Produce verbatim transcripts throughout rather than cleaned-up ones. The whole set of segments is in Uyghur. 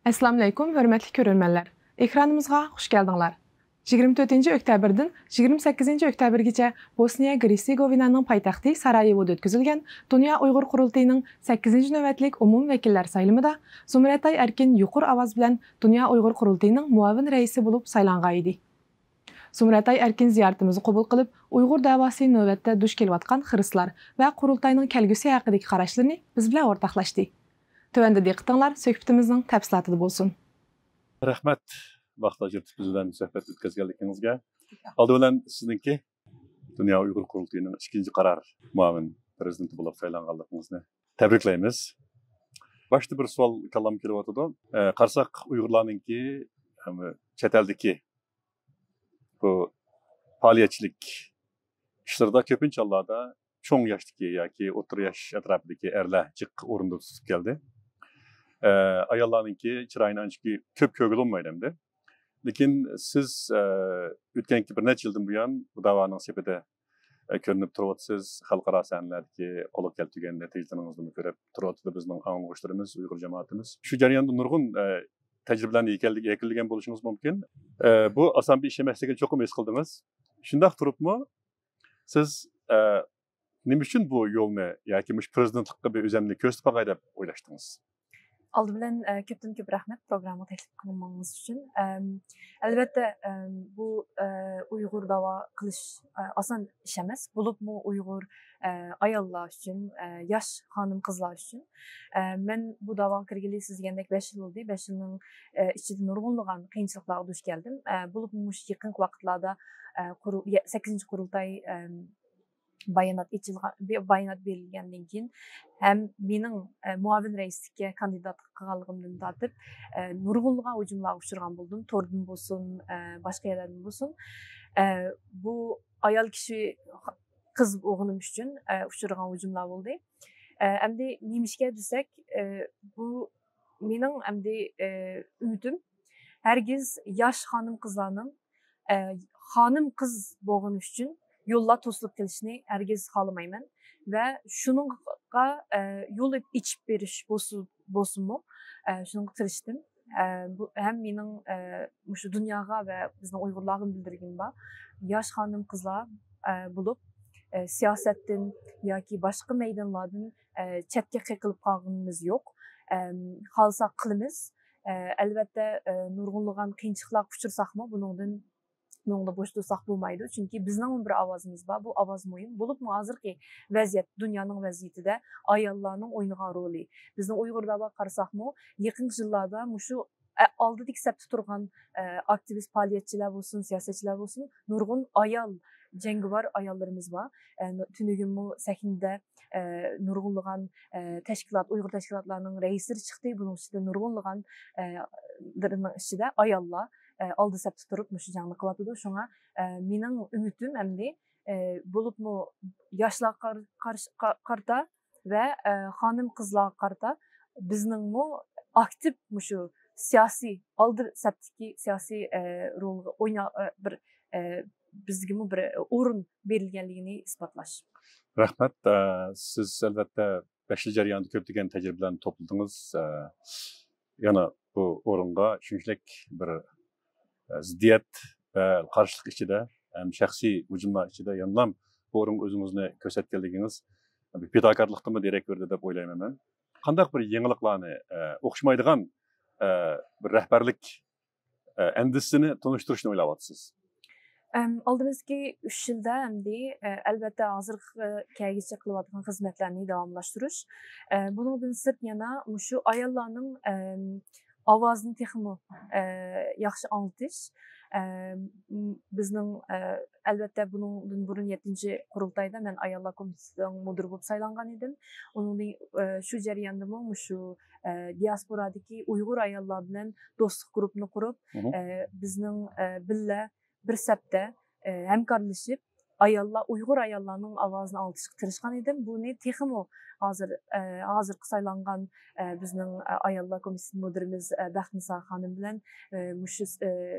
ئەسسالامۇئەلەيكۇم، ھۆرمەتلىك كۆرۈرمەنلەر! ئېكرانىمىزغا خۇش كەلدىڭلار. يىگىرمە تۆتىنچى ئۆكتەبىردىن يىگىرمە سەككىزىنچى ئۆكتەبىرگىچە بوسنىيە گېرتسېگوۋىنانىڭ پايتەختى سارايېۋودا ئۆتكۈزۈلگەن دۇنيا ئۇيغۇر قۇرۇلتىيىنىڭ سەككىزىنچى نۆۋەتلىك ئومۇمىي ۋەكىللەر سايلىمىدا زۇمرەتئاي ئەركىن يۇقىرى ئاۋاز بىلەن دۇنيا ئۇيغۇر قۇرۇلتىيىنىڭ مۇئاۋىن رەئىسى بولۇپ سايلانغان ئىدى. زۇمرەتئاي ئەركىن زىيارىتىمىزنى قوبۇل قىلىپ، ئۇيغۇر دەۋاسى نۆۋەتتە دۇچ كېلىۋاتقان خىرىسلار ۋە قۇرۇلتاينىڭ كەلگۈسى ھەققىدىكى قاراشلىرىنى بىز بىلەن ئورتاقلاشتى. تۆۋەندە دىققىتىڭلار سۆھبىتىمىزنىڭ تەپسىلاتىدا بولسۇن. رەھمەت، ۋاقىت ئاجرىتىپ بىز بىلەن سۆھبەت ئۆتكۈزگەنلىكىڭىزگە. ئالدى بىلەن سىزنىڭكى دۇنيا ئۇيغۇر قۇرۇلتىيىنىڭ ئىككىنچى قارار مۇئاۋىن پىرېزىدېنتى بولۇپ سايلانغانلىقىڭىزنى تەبرىكلەيمىز. باشتا بىر سوئال كاللامغا كېلىۋاتىدۇ. ئە، قارىساق، ئۇيغۇرلارنىڭكى، ئەم، چەت ئەلدىكى بۇ پائالىيەتچىلىك ئىشلىرىدا كۆپىنچە ھاللاردا چوڭ ياشتىكى ياكى ئوتتۇرا ياش ئەتراپىدىكى ئەرلەر جىق ئورۇندا تۇتۇپ كەلدى. ئە، ئاياللارنىڭكى چىرايىنى ئانچىكى كۆپ كۆرگىلى بولمايدۇ ئەمدى. لېكىن سىز، ئە، ئۆتكەنكى بىر نەچچە يىلدىن بۇيان بۇ داۋانىڭ سېپىدە، ئە، كۆرۈنۈپ تۇرۇۋاتىسىز، خەلقئارا سەھنىلەردىكى قولغا كەلتۈرگەن نەتىجىلىرىڭىزنىمۇ كۆرۈپ تۇرۇۋاتىدۇ بىزنىڭ ئاڭلىغۇچىلىرىمىز، ئۇيغۇر جامائىتىمىز. شۇ جەرياندا نۇرغۇن، ئە، تەجرىبىلەرنى يەكۈنلىگەن بولۇشىڭىز مۇمكىن. ئە، بۇ ئاسان بىر ئىش ئەمەسلىكىنى چوقۇم ھېس قىلدىڭىز. شۇنداق تۇرۇپمۇ سىز، ئە، نېمە ئۈچۈن بۇ يولنى ياكى مۇشۇ پىرېزىدېنتلىققا بىر ئۆزۈمنى كۆرسىتىپ باقاي دەپ ئويلاشتىڭىز؟ ئالدى بىلەن، ئە، كۆپتىن كۆپ رەھمەت پروگراممىغا تەكلىپ قىلغىنىڭىز ئۈچۈن. ئەم، ئەلۋەتتە، ئەم، بۇ، ئە، ئۇيغۇر داۋا قىلىش، ئە، ئاسان ئىش ئەمەس. بولۇپمۇ ئۇيغۇر، ئە، ئاياللار ئۈچۈن، ئە، ياش خانىم قىزلار ئۈچۈن. ئە، مەن بۇ داۋاغا كىرگىلى سىز دېگەندەك بەش يىل بولدى. بەش يىلنىڭ، ئە، ئىچىدە نۇرغۇنلىغان قىيىنچىلىقلارغا دۇچ كەلدىم. ئە، بولۇپمۇ مۇشۇ يېقىنقى ۋاقىتلاردا، ئە، قۇرۇ-، يە-، سەككىزىنچى قۇرۇلتاي، ئەم، بايانات ئېچىلغان، بى-، بايانات بېرىلگەندىن كېيىن ھەم مېنىڭ، ئە، مۇئاۋىن رەئىسلىككە كاندىدات قىلغانلىقىمدىن تارتىپ، ئە، نۇرغۇنلىغان ھۇجۇملارغا ئۇچرىغان بولدۇم. توردىن بولسۇن، ئە، باشقا يەرلەردىن بولسۇن. ئە، بۇ ئايال كىشى، قىز بولغىنىم ئۈچۈن، ئە، ئۇچرىغان ھۇجۇملار بولدى. ئە، ئەمدى نېمىشقا دېسەك، ئە، بۇ مېنىڭ ئەمدى، ئە، ئۈمىدىم ھەرگىز ياش خانىم قىزلارنىڭ، ئە، خانىم قىز بولغىنى ئۈچۈن يوللار توسۇلۇپ قېلىشىنى ھەرگىز خالىمايمەن ۋە شۇنىڭغا، ئە، يول ئېچىپ بېرىش بولسۇ-، بولسۇنمۇ، ئە، شۇنىڭغا تىرىشتىم. ئە، بۇ ھەم مېنىڭ، ئە، مۇشۇ دۇنياغا ۋە بىزنىڭ ئۇيغۇرلارغىمۇ بىلدۈرگىنىم بار. ياش خانىم قىزلار، ئە، بولۇپ، ئە، سىياسەتتىن ياكى باشقا مەيدانلاردىن، ئە، چەتكە قېقىلىپ قالغىنىمىز يوق. ئەم، خالىساق قىلىمىز. ئە، ئەلۋەتتە، ئە، نۇرغۇنلىغان قىيىنچىلىقلارغا ئۇچرىساقمۇ، بۇنىڭدىن، بۇنىڭدا بوش تۇرساق بولمايدۇ. چۈنكى بىزنىڭمۇ بىر ئاۋازىمىز بار. بۇ ئاۋاز مۇھىم. بولۇپمۇ ھازىرقى ۋەزىيەت، دۇنيانىڭ ۋەزىيىتىدە ئاياللارنىڭ ئوينىغان رولى. بىزنىڭ ئۇيغۇر داۋاغا قارىساقمۇ، يېقىنقى يىللاردا مۇشۇ، ئە، ئالدىدىكى سەپتە تۇرغان، ئە، ئاكتىۋىست پائالىيەتچىلەر بولسۇن، سىياسەتچىلەر بولسۇن، نۇرغۇن ئايال جەڭگىۋار ئاياللىرىمىز بار. ئە، نۇ-، تۈنۈگۈنمۇ سەھنىدە، ئە، نۇرغۇنلىغان، ئە، تەشكىلات، ئۇيغۇر تەشكىلاتلارنىڭ رەئىسلىرى چىقتى. بۇنىڭ ئىچىدە نۇرغۇنلىغان، ئە، لىرىنىڭ ئىچىدە ئاياللار، ئە، ئالدى سەپتە تۇرۇپ مۇشۇ جەڭنى قىلىۋاتىدۇ. شۇڭا، ئە، مېنىڭ ئۈمىدىم ئەمدى، ئە، بولۇپمۇ ياشلارغا قار-، قارش-، قا-، قارىتا ۋە، ئە، خانىم قىزلارغا قارىتا بىزنىڭمۇ ئاكتىپ مۇشۇ سىياسىي، ئالدى سەپتىكى سىياسىي، ئە، رولغا ئوينا-، ئە، بىر، ئە، بىزگىمۇ بىر ئورۇن بېرىلگەنلىكىنى ئىسپاتلاش. رەھمەت. ئە، سىز ئەلۋەتتە بەش يىل جەريانىدا كۆپلىگەن تەجرىبىلەرنى توپلىدىڭىز. ئە، يەنە بۇ ئورۇنغا شۇنچىلىك بىر، ئە، زىددىيەت ۋە قارشىلىق ئىچىدە ھەم شەخسىي ھۇجۇملار ئىچىدە يەنىلا بۇ ئورۇنغا ئۆزىڭىزنى كۆرسەتكەنلىكىڭىز بىر پىداكارلىقتىنمۇ دېرەك بېرىدۇ دەپ ئويلايمەن مەن. قانداق بىر يېڭىلىقلارنى، ئە، ئوخشىمايدىغان، ئە، بىر رەھبەرلىك، ئە، ئەندىزىسىنى تونۇشتۇرۇشنى ئويلاۋاتىسىز؟ ئەم، ئالدىمىزدىكى ئۈچ يىلدا ئەمدى، ئە، ئەلۋەتتە ھازىرغىچە قىلىۋاتقان خىزمەتلەرنى داۋاملاشتۇرۇش. ئە، بۇنىڭدىن سىرت يەنە مۇشۇ ئاياللارنىڭ، ئەم، ئاۋازىنى تېخىمۇ، ئە، ياخشى ئاڭلىتىش. ئە، م-، بىزنىڭ، ئە، ئەلۋەتتە بۇنىڭدىن بۇرۇن يەتتىنچى قۇرۇلتايدا مەن ئاياللار كومىتېتىنىڭ مۇدىرى بولۇپ سايلانغان ئىدىم. ئۇنىڭدىن، ئە، شۇ جەرياندىمۇ مۇشۇ، ئە، دىياسپورادىكى ئۇيغۇر ئاياللار بىلەن دوستلۇق گۇرۇپپىنى قۇرۇپ، مھم. ئە، بىزنىڭ، ئە، بىللە بىر سەپتە، ئە، ھەمكارلىشىپ، ئاياللار، ئۇيغۇر ئاياللارنىڭ ئاۋازىنى ئاڭلىتىشقا تىرىشقان ئىدىم. بۇنى تېخىمۇ ھازىر، ئە، ھازىرقى سايلانغان، ئە، بىزنىڭ، ئە، ئاياللار كومىتېتى مۇدىرىمىز، ئە، بەختىنىسا خانىم بىلەن، ئە، مۇشۇ، ئە،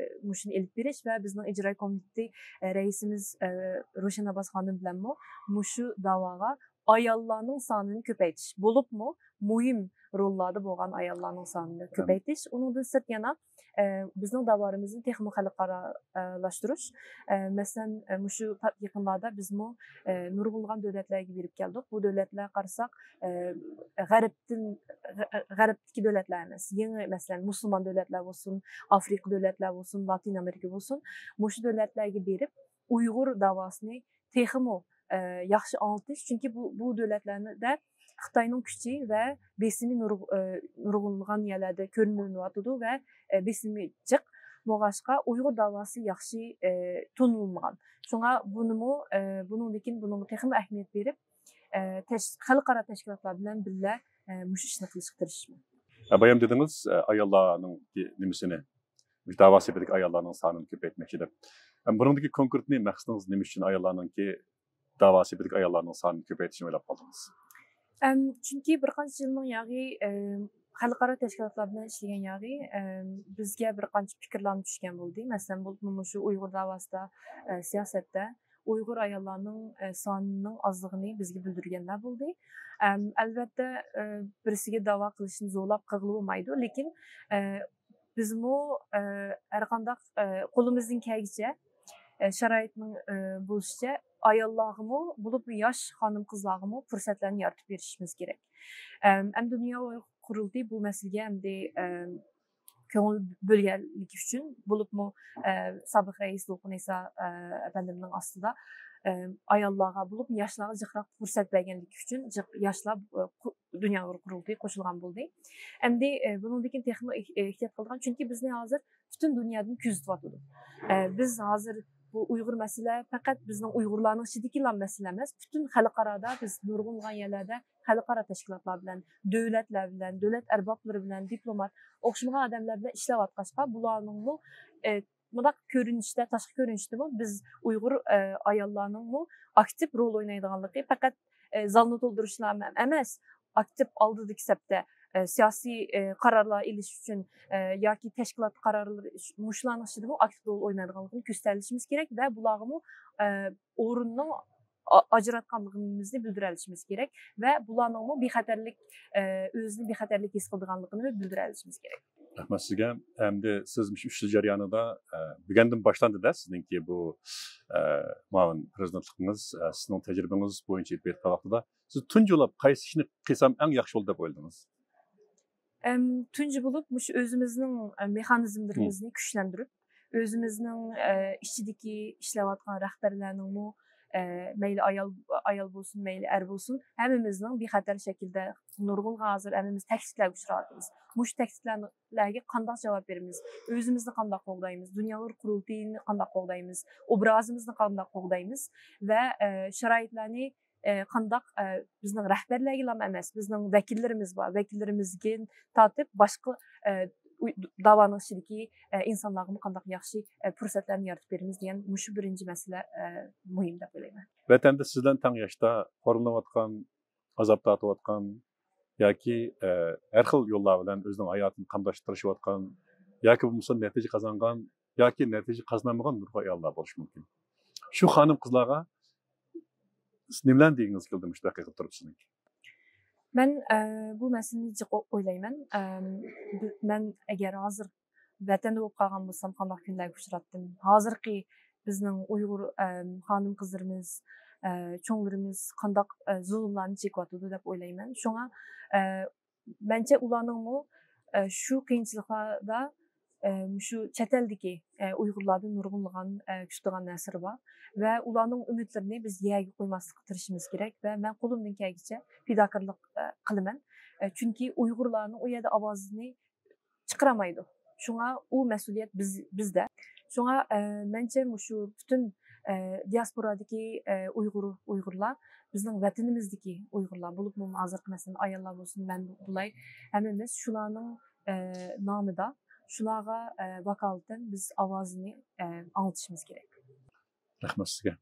مۇشۇنى ئېلىپ بېرىش ۋە بىزنىڭ ئىجرا كومىتېتى، ئە، رەئىسىمىز، ئە، روشەن ئابباس خانىم بىلەنمۇ مۇشۇ داۋاغا ئاياللارنىڭ سانىنى كۆپەيتىش، بولۇپمۇ مۇھىم روللاردا بولغان ئاياللارنىڭ سانىنى كۆپەيتىش. ئۇنىڭدىن سىرت يەنە، ئە، بىزنىڭ داۋالىرىمىزنى تېخىمۇ خەلقئارالاشتۇرۇش. ئە، مەسىلەن، ئە، مۇشۇ پات يېقىنلاردا بىزمۇ، ئە، نۇرغۇنلىغان دۆلەتلەرگە بېرىپ كەلدۇق. بۇ دۆلەتلەر قارىساق، ئە، غەربتىن، غە-، غەربتىكى دۆلەتلەر ئەمەس، يېڭى، مەسىلەن، مۇسۇلمان دۆلەتلەر بولسۇن، ئافرىقا دۆلەتلەر بولسۇن، لاتىن ئامېرىكا بولسۇن، مۇشۇ دۆلەتلەرگە بېرىپ ئۇيغۇر داۋاسىنى تېخىمۇ، ئە، ياخشى ئاڭلىتىش، چۈنكى بۇ، بۇ دۆلەتلەردە خىتاينىڭ كۈچى ۋە بېسىمى نۇر-، ئە، نۇرغۇنلىغان يەرلەردە كۆرۈنۈۋاتىدۇ ۋە، ئە، بېسىمى جىق بولغاچقا، ئۇيغۇر داۋاسى ياخشى، ئە، تونۇلمىغان. شۇڭا بۇنىمۇ، ئە، بۇنىڭدىن كېيىن بۇنىڭغا تېخىمۇ ئەھمىيەت بېرىپ، ئە، تەش-، خەلقئارا تەشكىلاتلار بىلەن بىللە، ئە، مۇشۇ ئىشنى قىلىشقا تىرىشىمەن. ئە، بايام دېدىڭىز، ئە، ئاياللارنىڭ نېمىسىنى، مۇشۇ داۋا سېپىدىكى ئاياللارنىڭ سانىنى كۆپەيتمەكچى دەپ. ئە، بۇنىڭدىكى كونكرېتنى مەقسىتىڭىز نېمە ئۈچۈن ئاياللارنىڭكى داۋا سېپىدىكى ئاياللارنىڭ سانىنى كۆپەيتىشنى ئويلاپ قالدىڭىز؟ ئەم، چۈنكى بىر قانچە يىلنىڭ ياغى، ئەم، خەلقئارا تەشكىلاتلار بىلەن ئىشلىگەن ياغى، ئەم، بىزگە بىر قانچە پىكىرلەرمۇ چۈشكەن بولدى. مەسىلەن، بولۇپمۇ مۇشۇ ئۇيغۇر داۋاسىدا، ئە، سىياسەتتە ئۇيغۇر ئاياللارنىڭ، ئە، سانىنىڭ ئازلىقىنى بىزگە بىلدۈرگەنلەر بولدى. ئەم، ئەلۋەتتە، ئە، بىرسىگە داۋا قىلىشنى زورلاپ قىلغىلى بولمايدۇ، لېكىن، ئە، بىزمۇ، ئە، ھەرقانداق، ئە، قولىمىزدىن كەلگىچە، ئە، شارائىتنىڭ، ئە، بولۇشىچە ئاياللارغىمۇ، بولۇپمۇ ياش خانىم-قىزلارغىمۇ پۇرسەتلەرنى يارىتىپ بېرىشىمىز كېرەك. ئەم، ئەمدى دۇنيا ئۇيغۇر قۇرۇلتىيى بۇ مەسىلىگە ئەمدى، ئەم، كۆڭۈل بۆلگەنلىكى ئۈچۈن، بولۇپمۇ، ئە، سابىق رەئىس دولقۇن ئەيسا، ئە، ئەپەندىمنىڭ ئاستىدا، ئەم، ئاياللارغا، بولۇپمۇ ياشلارغا جىقراق پۇرسەت بەرگەنلىكى ئۈچۈن جىق-، ياشلار، ئە، قۇ-، دۇنيا ئۇيغۇر قۇرۇلتىيى قوشۇلغان بولدى. ئەمدى، ئە، بۇنىڭدىن كېيىن تېخىمۇ ئېھ-، ئېھتىيات قىلىدىغان، چۈنكى بىزنى ھازىر پۈتۈن دۇنيادىن كۆزىتىۋاتىدۇ. ئە، بىز ھازىر بۇ ئۇيغۇر مەسىلە پەقەت بىزنىڭ ئۇيغۇرلارنىڭ ئىچىدىكىلا مەسىلە ئەمەس، پۈتۈن خەلقئارادا بىز نۇرغۇنلىغان يەرلەردە خەلقئارا تەشكىلاتلار بىلەن، دۆلەتلەر بىلەن، دۆلەت ئەربابلىرى بىلەن، دىپلومات، ئوخشىمىغان ئادەملەر بىلەن ئىشلەۋاتقاچقا، بۇلارنىڭمۇ، ئە، مۇنداق كۆرۈنۈشتە، تاشقى كۆرۈنۈشتىمۇ بىز ئۇيغۇر، ئە، ئاياللارنىڭمۇ ئاكتىپ رول ئوينايدىغانلىقى پەقەت، ئە، زالنى تولدۇرۇشلا ئەمەس، ئاكتىپ ئالدىدىكى سەپتە، ئە، سىياسىي، ئە، قارارلار ئېلىش ئۈچۈن، ئە، ياكى تەشكىلات قارارلىرى ئۈچ-، مۇشۇلارنىڭ ئىچىدىمۇ ئاكتىپ رول ئوينايدىغانلىقىنى كۆرسىتەلىشىمىز كېرەك ۋە بۇلارغىمۇ، ئە، ئورۇننىڭ ئا-، ئاجراتقانلىقىمىزنى بىلدۈرەلىشىمىز كېرەك ۋە بۇلارنىڭمۇ بىخەتەرلىك، ئە، ئۆزىنى بىخەتەرلىك ھېس قىلىدىغانلىقىنى بىلدۈرەلىشىمىز كېرەك. رەھمەت سىزگە. ئەمدى سىز مۇشۇ ئۈچ يىل جەريانىدا، ئە، بۈگۈندىن باشلاندى-دە سىزنىڭكى بۇ، ئە، مۇئاۋىن پىرېزىدېنتلىقىڭىز، ئە، سىزنىڭ تەجرىبىڭىز بويىچە ئېلىپ بېرىپ قىلغان ۋاقتىدا سىز تۇنجى بولۇپ قايسى ئىشنى قىلسام ئەڭ ياخشى بولىدۇ دەپ ئويلىدىڭىز؟ ئەم، تۈنجى بولۇپ مۇشۇ ئۆزىمىزنىڭ، ئە، مېخانىزملىرىمىزنى كۈچلەندۈرۈپ، ئۆزىمىزنىڭ، ئە، ئىچىدىكى ئىشلەۋاتقان رەھبەرلەرنىڭمۇ، ئە، مەيلى ئايال، ئايال بولسۇن، مەيلى ئەر بولسۇن، ھەممىمىزنىڭ بىخەتەر شەكىلدە نۇرغۇنغا ھازىر ھەممىمىز تەھدىتلەرگە ئۇچراۋاتىمىز. مۇشۇ تەھدىتلەرگە قانداق جاۋاب بېرىمىز؟ ئۆزىمىزنى قانداق قوغدايمىز؟ دۇنيا ئۇيغۇر قۇرۇلتىيىنى قانداق قوغدايمىز؟ ئوبرازىمىزنى قانداق قوغدايمىز؟ ۋە، ئە، شارائىتلارنى ئە، قانداق، ئە، بىزنىڭ رەھبەرلەرگىلا ئەمەس، بىزنىڭ ۋەكىللىرىمىز بار، ۋەكىللىرىمىزدىن تارتىپ باشقا، ئە، ئۇي-، داۋانىڭ ئىچىدىكى، ئە، ئىنسانلارغىمۇ قانداق ياخشى، ئە، پۇرسەتلەرنى يارىتىپ بېرىمىز دېگەن مۇشۇ بىرىنچى مەسىلە، ئە، مۇھىم دەپ ئويلايمەن. ۋەتەندە سىز بىلەن تەڭ ياشتا خورلىنىۋاتقان، ئازاب تارتىۋاتقان ياكى، ئە، ھەر خىل يوللار بىلەن ئۆزىنىڭ ھاياتىنى قامداشقا تىرىشىۋاتقان ياكى بولمىسا نەتىجە قازانغان ياكى نەتىجە قازىنالمىغان نۇرغۇن ئاياللار بولۇشى مۇمكىن. شۇ خانىم-قىزلارغا سىز نېمىلەرنى دېگىڭىز كېلىدۇ مۇشۇ دەقىقە تۇرۇپ سىزنىڭكى؟ مەن، ئە، بۇ مەسىلىنى جىق ئو-، ئويلايمەن. ئەم، بى-، مەن ئەگەر ھازىر ۋەتەندە بولۇپ قالغان بولسام، قانداق كۈنلەرگە ئۇچراتتىم؟ ھازىرقى بىزنىڭ ئۇيغۇر، ئەم، خانىم-قىزلىرىمىز، ئە، چوڭلىرىمىز قانداق، ئە، زۇلۇملارنى چېكىۋاتىدۇ دەپ ئويلايمەن. شۇڭا، ئە، مەنچە ئۇلارنىڭمۇ، ئە، شۇ قىيىنچىلىقلاردا، ئە، مۇشۇ چەت ئەلدىكى، ئە، ئۇيغۇرلاردىن نۇرغۇنلىغان، ئە، كۈتىدىغان نەرسىلىرى بار ۋە ئۇلارنىڭ ئۈمىدلىرىنى بىز يەرگە قويماسلىققا تىرىشىمىز كېرەك ۋە مەن قولۇمدىن كەلگىچە پىداكارلىق، ئە، قىلىمەن. ئە، چۈنكى ئۇيغۇرلارنىڭ ئۇ يەردە ئاۋازىنى چىقىرالمايدۇ. شۇڭا ئۇ مەسئۇلىيەت بىز، بىزدە. شۇڭا، ئە، مەنچە مۇشۇ پۈتۈن، ئە، دىياسپورادىكى، ئە، ئۇيغۇر، ئۇيغۇرلار، بىزنىڭ ۋەتىنىمىزدىكى ئۇيغۇرلار، بولۇپمۇ ھازىرقى مەسىلەن ئاياللار بولسۇن، مەن بولاي، ھەممىمىز شۇلارنىڭ، ئە، نامىدا، شۇلارغا، ئە، ۋاكالىتەن بىز ئاۋازىنى، ئە، ئاڭلىتىشىمىز كېرەك. رەھمەت سىزگە.